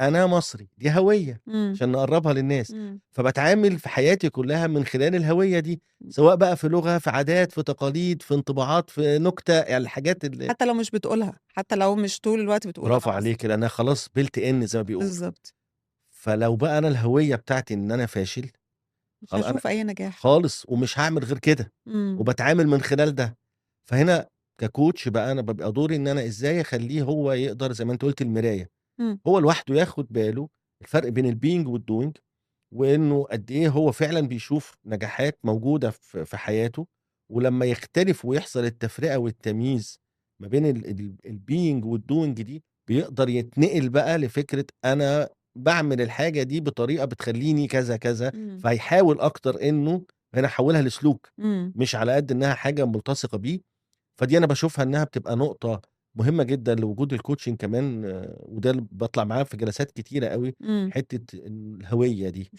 أنا مصري، دي هوية عشان نقرّبها للناس، فباتعامل في حياتي كلّها من خلال الهوية دي، سواء بقى في لغة، في عادات، في تقاليد، في انطباعات، في نكتة، يعني الحاجات اللي حتى لو مش بتقولها، حتى لو مش طول الوقت بتقول برافو أنا مصري. عليكِ، لأنها خلاص built in زي ما بيقولوا. فلو بقى أنا الهوية بتاعتي إن أنا فاشل، مش أنا هاشوف أي نجاح. خالص، ومش هاعمل غير كده، وباتعامل من خلال ده. فهنا كcoach بقى أنا بابقى دوري إن أنا إزاي أخلّيه هو يقدر زي ما أنتِ قُلتِ المراية، هو لوحده ياخد باله الفرق بين الbeing والdoing، وإنه قد إيه هو فعلًا بيشوف نجاحات موجودة في حياته، ولمّا يختلف ويحصل التفرقة والتمييز ما بين ال ال الbeing والdoing دي، بيقدر يتنقل بقى لفكرة أنا باعمل الحاجة دي بطريقة بتخلّيني كذا، كذا، فهيحاول أكتر إنه هنا أحوّلها لسلوك، مش على قد إنها حاجة ملتصقة بيه. فدي أنا باشوفها إنها بتبقى نقطة مهمة جدًا لوجود الcoaching كمان، وده اللي باطلع معاه في جلسات كتيرة أوي، حتة الهوية دي.